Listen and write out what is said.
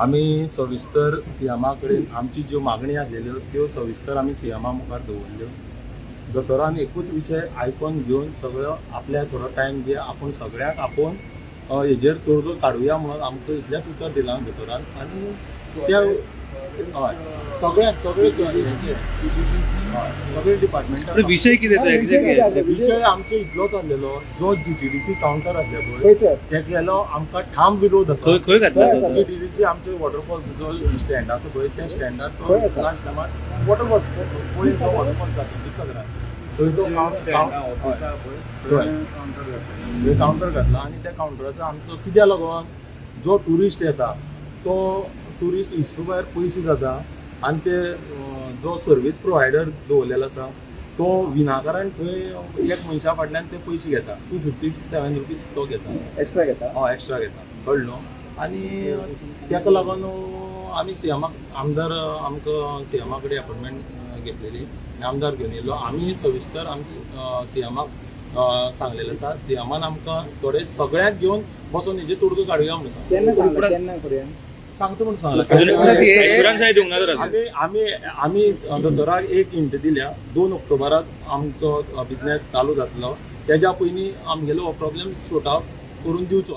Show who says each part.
Speaker 1: आमी सविस्तर सीएमा कडेन आमची ज्यो मागणी आसलेल्यो त्यो सविस्तर आमी सीएमा मुखार दवरल्यो. दोतोरान एकूच विशय आयकोन घेवन सगळो आपल्याक थोडो टायम दी, आपूण सगळ्यांक आपोवन हेजेर तोडगो काडुया म्हणून आमकां इतलेंच उतर दिलां दोतोरान. आनी त्या हय सगळ्यांक सगळे सगळे डिपार्टमेंटान
Speaker 2: विशय कितें तो एक्झॅक्टली?
Speaker 1: विशय आमचो इतलोच आसलेलो, जो जीटीडीसी कावंटर आसले पळय तेगेलो आमकां ठाम विरोध आसा.
Speaker 2: खंय घातला?
Speaker 1: जीटीडीसी आमचे वॉटरफॉल्स जो स्टँड आसा पळय त्या स्टँडार तो लास्ट टायमार वॉटरफॉल्स पळय तो वॉटरफॉल्स जाता दुसऱ्या थंय तो कावंटर घातला. आनी त्या कावंटराचो आमचो कित्याक लागून जो ट्युरिस्ट येता तो ट्युरिस्ट हिसपा भायर पयशे जाता आनी ते जो सर्वीस प्रोवायडर दवरलेलो आसा तो विनाकारण थंय एक मनशा फाटल्यान ते पयशे घेता. 257 रुपीज तो घेता,
Speaker 3: एक्स्ट्रा घेता.
Speaker 1: हय एक्स्ट्रा घेता, कळ्ळो. आनी ताका लागून आमी सीएमाक आमदार आमकां सीएमा कडेन अपॉयंटमेंट घेतलेली आनी आमदार घेवन येयलो. आमी सविस्तर आमची सीएमाक सांगलेलें आसा. सीएमान आमकां थोडे सगळ्यांक घेवन बसोन हेजे तोडगो काडुया म्हणून सांगता सांगता म्हणून सांगला. आमी आमी दोतोराक एक हिंट दिल्या, 2 ऑक्टोबराक आमचो बिजनेस चालू जातलो, तेज्या पयलीं आमगेलो हो प्रॉब्लेम सॉर्ट आवट करून दिवचो.